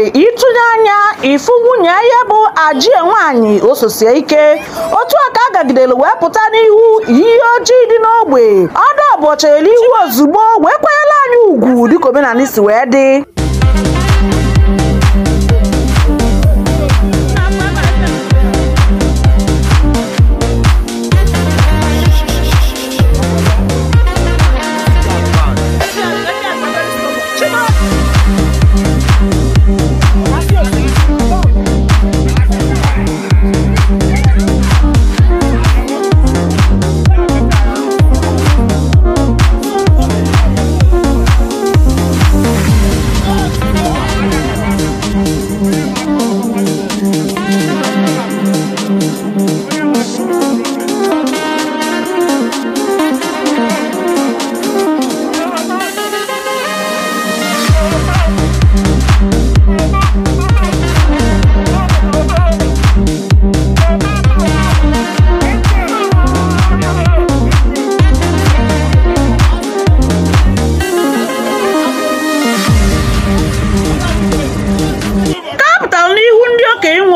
Ịtụnye anya ifu nwunye ya bụ ajie nwaanyị ososie ike otu a ka a gagidere wee pụta n'ihu ihe ojii dị n'ogbe Ọdọbọ chere ihu ozugbo wee kwanyere anyị ugwu dịka omenala si wee dị.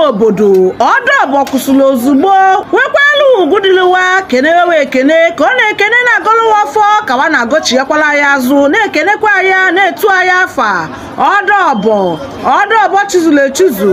Obodo Ọdọbọ kwụsịrị ozugbo nwekwala ugwu dịlịwa kenewe ekene ka ọ na-ekene na-agọlụwa ọfọ ka wa na-agọchiekwala ya azụ na-ekenekwa ya na-etu ya afa Ọdọbọ Ọdọbọ chizulu echizu.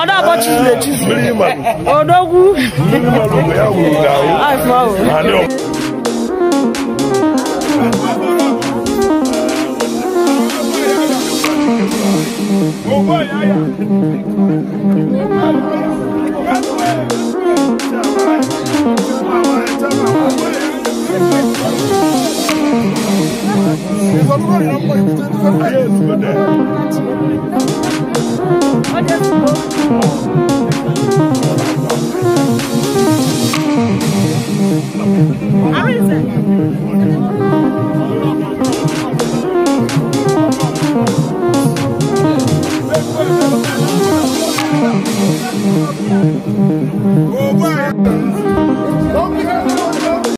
Ọdọbọ chizulu echizu odogwu. Don't be